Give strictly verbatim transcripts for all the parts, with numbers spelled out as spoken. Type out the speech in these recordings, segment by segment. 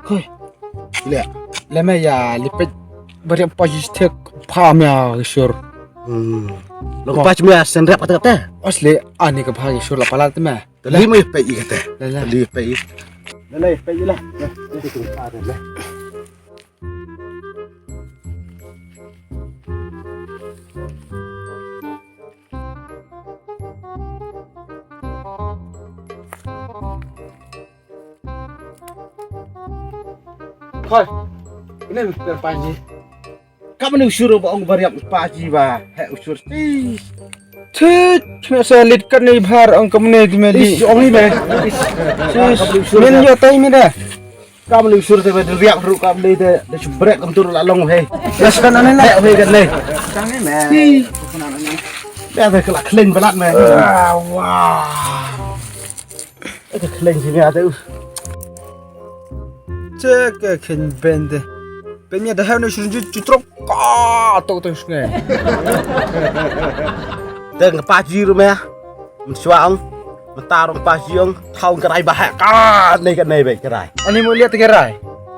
Khoi. Leh. Leh me ïa lipet bariam pa ji stek pha mia shur. Hmm. Lo pa mia sen rap kata kata. Asli ani ka pha shur la palat me. Tali me pe i kata. Leh, leh. Tali pe i. Leh, leh, pe i lah. Leh, leh, pe i lah. Khoi. Ini per panji. Kam ni usur ba ong bariam paji ba. He usur. Tis. Tis. Kena sa lit kan ni bar ong kam ni di meli. Is ong ni me. Is. Is. Men yo tai me dah. Kam ni usur te ba riak ru kam ni de de su brek kam tur la long he. Yes kan ane na. He he kan ni. Tang ni me. Tis. Dah dah kelak keling belat me. Ah, wah. Aka khleng sini ate u. Che ke khen bende. Penya da hanu shun ju chutrok ka to to shne. Deng pa ji ru me. Mswa ong. Mata rong pa ji ong. Thau kerai ba ha ka nei ka nei be kerai. Ani mu liat kerai.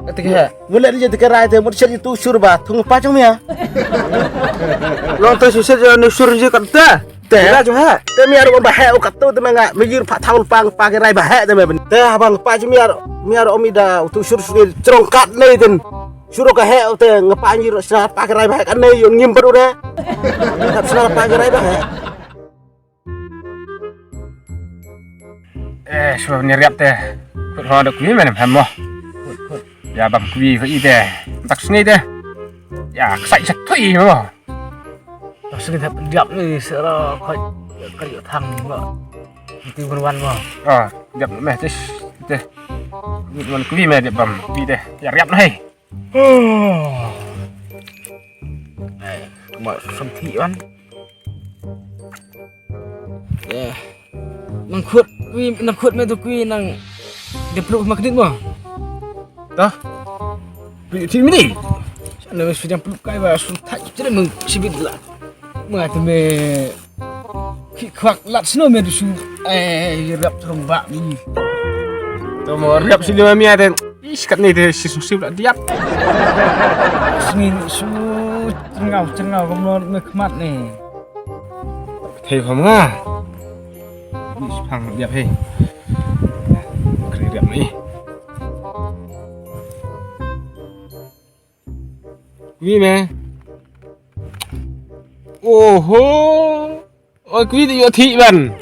Ate ke ha. Mu liat ni je kerai te mu shet tu sur ba. Thung pa jong me. Long to su shet nu sur ji kan ta. Te. Ila jong ha. Te mi aru ba he o katu te menga me yur pa thaul pang pa ke rai ba he te me ben. Te abang pa ji mi aru mi aru omi da tu sur sur trong kat nei den. Suru ka he o te ngepa ni ro sna pa ke rai ba he kan nei yon ngim beru de. Kat sna pa ke rai ba he. Eh, shu ni riap te. Kut ho da kwi men hem mo. Ya bam kwi ho i te. Tak sngi te. Ya ksai sat thui mo. Sngin hap diap ni sera khoi ka yu thang ba. Ti ban wan ba. Ah, diap meh tis te. Ni wan kwi meh diap bam kwi te. Ya riap na hei. Ai, ma sam thi wan. Eh. Nang khut kwi nang khut meh tu kwi nang. Dia peluk ma kedit mo. Tah. Bi ti mini. Sana mesti yang peluk kai ba sun thai cere meng sibit la. Ma te me ki kwak lat sno me dusu. Eh, rap terung bak ni. To mo rap sini mami ada. Ish kat ni de si sun sib la diap. Sini su cengau cengau kemlon me khmat ni. Thei kham nga. Ni sphang diap hei. Kri diap ni. Kwi me. Oho. Oi kwi di yo thi ban.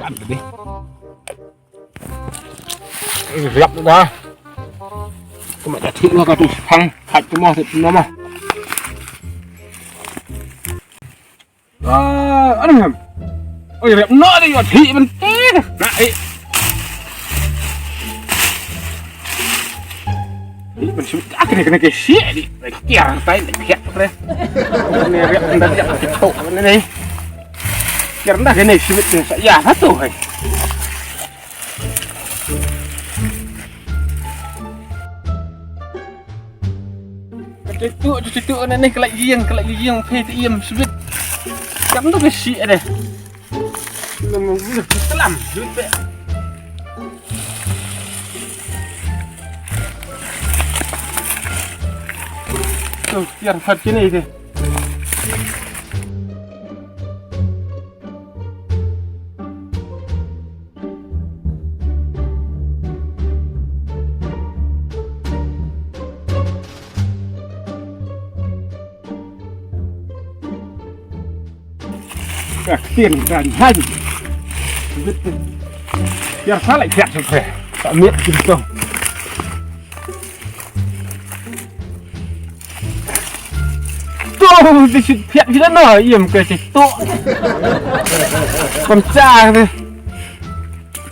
Ban di. Riap da. Kuma da thi ma ka tu sphang. Khat tu ma thi tu ma. Ah, ano ham? Oi, rep no di yo thi ban ti. Na eh. Ni ban shu ak ni kena ke si di. Kiar tai ni kiar tre. Ni rep nda dia ki to ni. Kiar nda kena shu ni sa ya satu hai. Cucuk, cucuk, anak ni kelak iyeng, kelak iyeng, phe te iyem sibit. Kam tu ke si ada. Belum, belum, kelam, sibit pe. Tu, biar fat kini tu. Ka ktien ka ni haji. Biar salah biar sampai. Tak miat gitu. Tu di sit phiat sida no iem ke sit tu. Pemcah tu.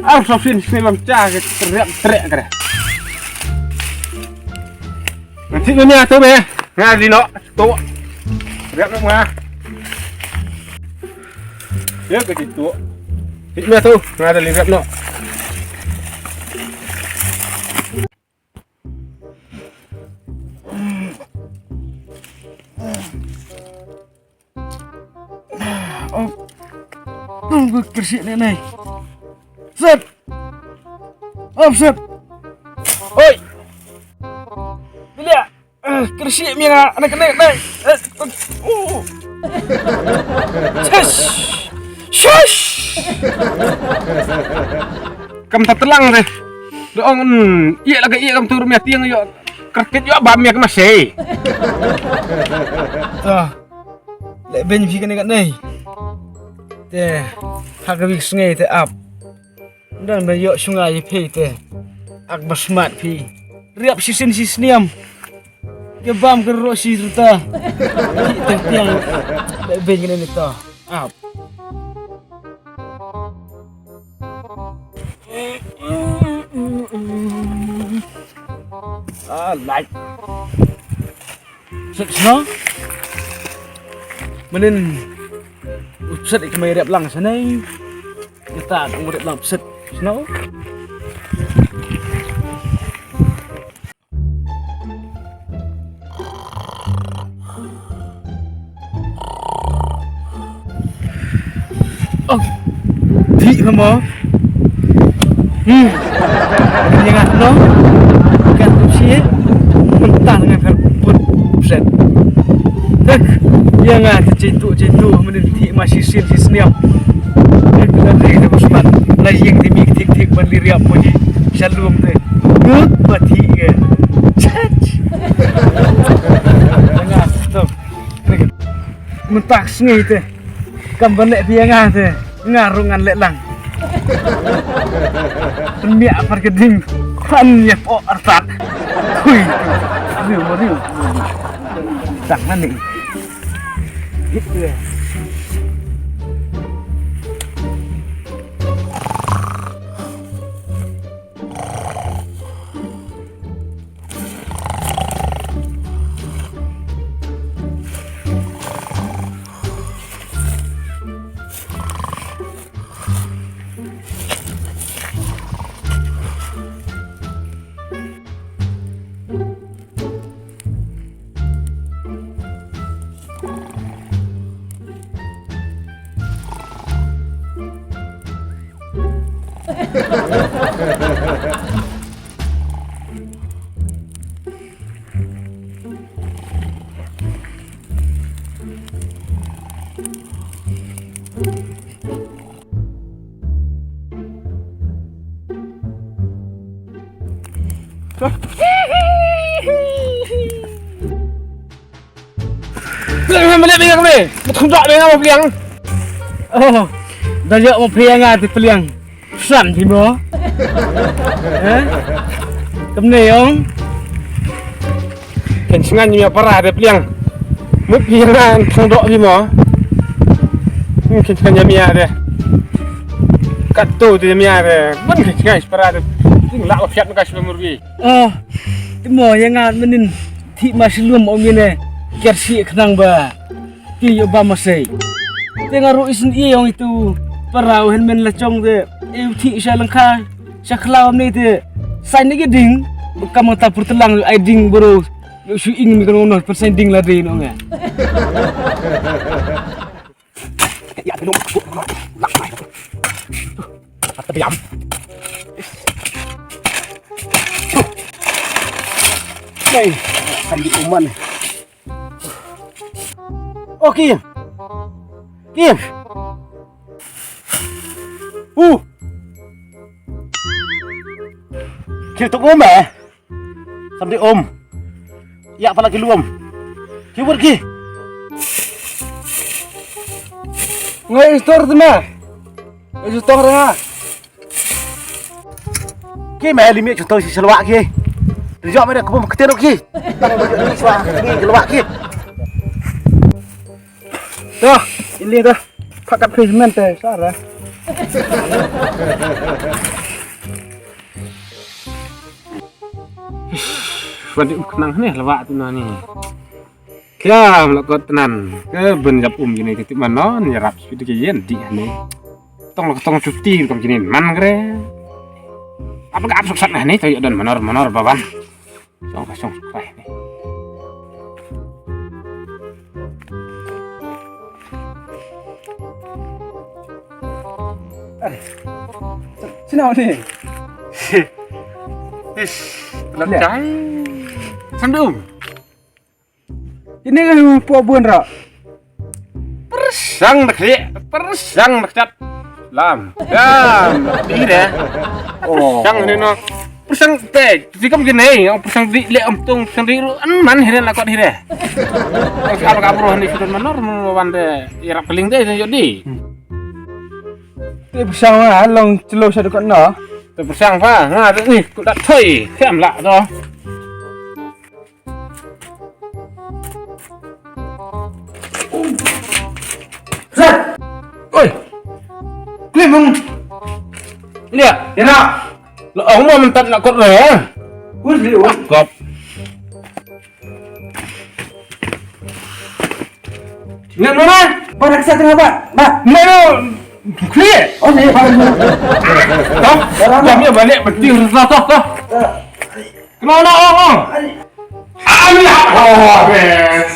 Ar sa fin sini pemcah ke teriak teriak ke. Nanti ni atu be. Nga di no tu. Rep noh ma. Ïa ka jitu. Hit ma tu, nga da li rep noh. Oh. Tunggu kersik ni ni. Set. Op set. Oi. Bila. Eh, kersik mira, anak kena, anak. Eh, oh. Shush. Shush. Kam ta telang deh. Doong, iya lagi iya kam turun ya tiang yo. Kerkit yo bam ya kemasi. Tuh. Lek ben phi kane kane. Te. Hak bik sngai te ap. Ndan ba ïoh shunga ïa phi te. Ak ba smat phi. Riap shisien shisniam. Ke bam ke ro shi ruta. Ki te tiang. Be ben ne ta. Ap. Ah, light. Sut sno. Menin. Usat ik mai riap lang sanai. Kita ong riap lang sut sno. Oh. Di mama. Hmm. Yang ah no. Kan tu si. Mentah dengan kan put. Set. Tak. Yang ah tu cintu cintu menin di masih sin si seniap. Itu kan dari itu sempat. Lah yang di mik tik tik ban liriap puji. Shalom tu. Huh? Mati ke? Chat. Tengah. Stop. Mentah sngi te. Kam ban leh phi ïa nga te. Nga rung ngan leh lang. Pynmiah par ka ding. Khan ïa pok artat. Hui. Riu riu. Tang ani. Hit te. Pliang, pliang, pliang, pliang. Pliang, pliang, pliang. Oh, da ïoh ma phi ïa nga te pliang. San phi mo. Eh? Kam ne ong. Kan sngan ïa para de pliang. Mut phi nga thang dok phi mo. Hmm, kan sngan ïa mia de. Kat tu de mia de. Ban kan sngan para de. Ting la wa fiat ka shwa murbi. Ah, ti mo ïa nga menin. Thik ma shi lum ong ine. Ker shi khnang ba. Ki ïoh ba ma sei. Te nga ruh isyn ïa ong itu. Parau hen men la chong te. Ïoh thik sha langkha. Sha khlaw ne te. Sain ne ki ding. Ka ma ta pur telang ai ding bro. Ïoh shu ing mi ka nong noh per sain ding la dei nong ya. Ya, belum. Lak mai. Kata diam. Hey, kan di uman. Oh, Kim. Kim. Uh. Kim tu um eh. Samdi um. Ya pala ki luam. Ki wur ki. Ngai istor tu ma. Istor nga. Ki ma limi chuto si selwa ki. Rijak mera kubum ketero ki. Tang baju ni swa ni kelwa ki. Dah, ini dah. Pakat phi men te sara. Wan di um kenang ni lawak tu na ni. Kham la kot nan. Ke ben jap um kine te tip man non, ïarap shu te ke yen di ne. Tong la tong chuti tong kine man kre. Apa ka ap sok sat ne, to ïa don manor manor baban. Song ka song kai ne. Sino ni? Is, la kai. Sandung. Ini kan po bun ra. Persang dak sih, persang dak cat. Lam. Lam. Ini deh. Oh. Persang ini no. Persang te, ti kam kene, ong persang di le om tung, persang di ru, an man hire la kot hire. Ong si ala ka bro ni sudan manor, mo wan de, irap keling de, yo di. Te persang ma, long celo sa dekat na. Te persang pa, nga de ni, ku dak thoi, kham la to. Sat! Oi! Klim mong! Lia! Ina! Lo ong ma mentat nak kot re. Us li us. Kop. Ngan mana? Ba rak sa tengah ba. Ba. Mana? Kli. Oh ni ba. Toh. Ba mi balik penting rasa toh toh. Kena nak ong ong. Ani hap. Oh, bes.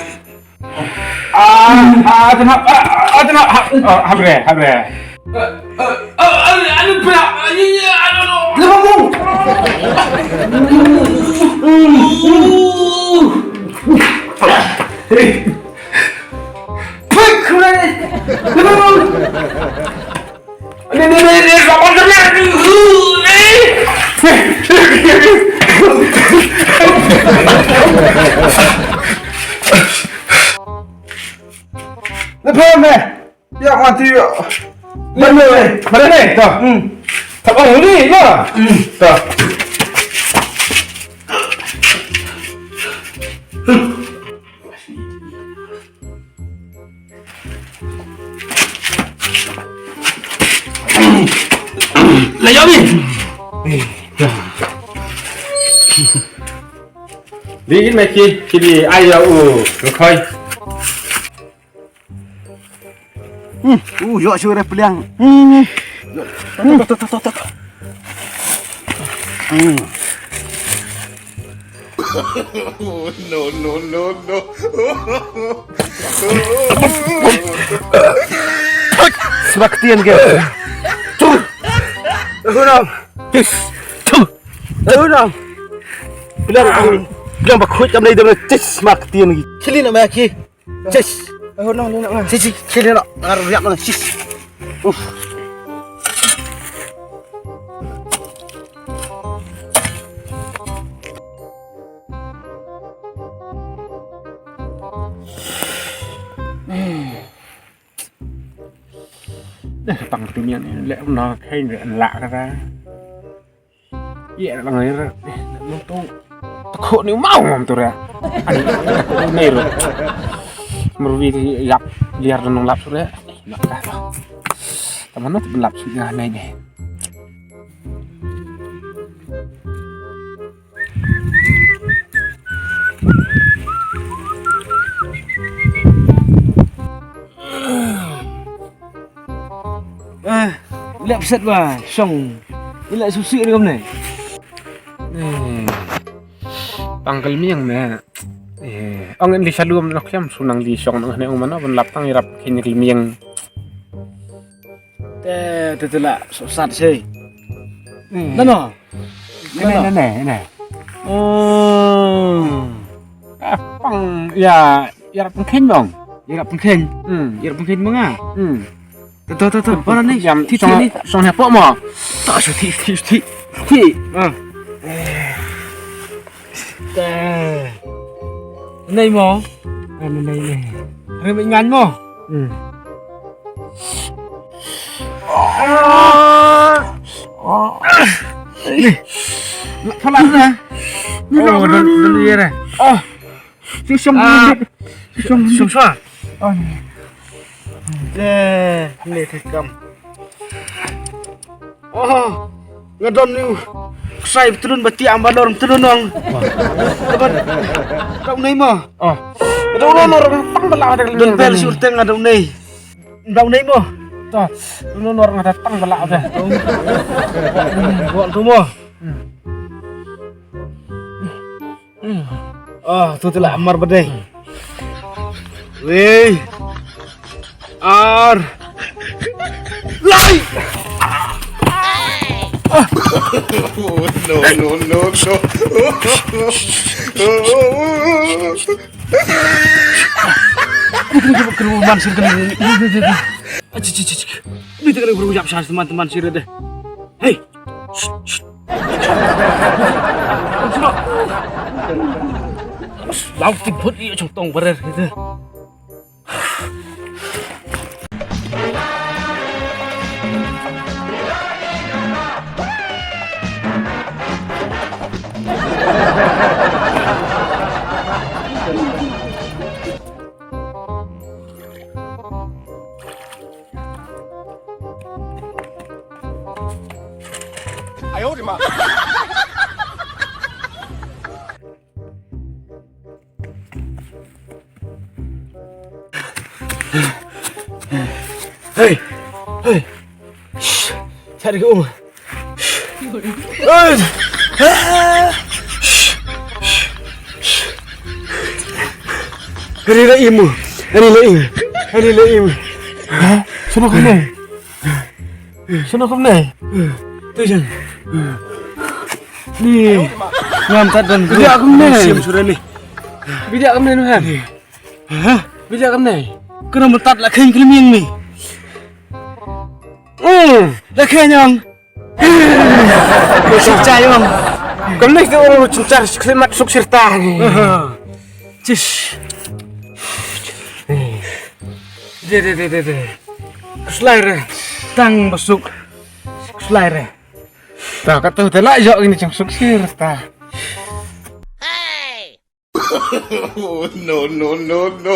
Ah, ah, aduh hap. Ah, aduh hap. Ah, hap re, hap re. Ani pula. Ani ani. Lepas mu. Pek kau ni. Lepas mu. Mana ni? Mana ni? Tuh. Hmm. Tak mau ni, ya. Hmm. Tuh. La ïa mi. Di in ma ki ki di ai ïa u khoi. Hmm, u ïoh shu re pliang. Hmm. Tok tok tok tok. Hmm. No, no, no, no. Sma ktien ke. Tu. Hunam. Yes. Tu. Hunam. Bilang, bilang ba khuid kam dei dem tis sma ktien ki. Chili na ma ki. Sis. Eh, no, no, no. Sis, sis, sis, no. Ngar riak no, sis. Uf. Eh, pang tu mian ni lek na kai ni lak kata. Ïa lang ïa. Nang tu. Takut ni mau mam tu ra. Ani takut ni ru. Merwi ti yap liar dan nang lap sure. Nak dah. Taman tu lap sure ngai ni. Eh, lep set ba shong. Ila susi ri kamne. Eh. Pangkal miang ne. Eh, ong in li shalum nok siam sunang li shong nang ne ong mano ban lap tang irap khin li miang. Te te te la so sat sei. Hmm. Nano. Ne ne ne ne. Oh. Ah, pang ya ya pengkhen dong. Ya pengkhen. Hmm. Ya pengkhen menga. Hmm. To to to to. Para ni. Yam ti ti ni. Song ne pok mo. Tak so ti ti ti. Ti. Ah. Te. Nei mo. Nei nei nei. Re mi ngan mo. Hmm. Pala na. Ni no. Oh, dan dan ye re. Oh. Sisong. Sisong. Sisong. Oh. Eh, ni te kam. Oh, nga don ni. Ksai betul ba tiang ba lor betul nong. Teban. Kau ni mo. Oh. Dau no nor tang bala da. Don pel sur teng ada unei. Dau nei mo. To, no nor ngata tang bala da. Buat tu mo. Ah, tu telah amar bedai. Wei. Ar. Lai. No, no, no, no. Kena, kena, kena, man sir kena. Acik, acik, acik. Ni tengah guru jap sah teman-teman sir deh. Hei. Lau ti phut i chong tong barer gitu. Hey, hey. Shh. Cari ke um. Hey. Hari la imu. Hari la imu. Hari la imu. Ha? Sino kumne? Sino kumne? Tu jan. Ni. Ngam tat dan. Dia kumne? Siam sudah ni. Bidak kumne nu han. Ha? Bidak kumne? Kena metat la kheng kena miang ni. Hmm. La kheng yang. Suk cai bang. Kumne tu orang suk cai suk sirta ni. Cis. De de de de de. Kuslai re. Tang basuk. Kuslai re. Ta kata te la jok ini cang suk sirta. No, no, no, no.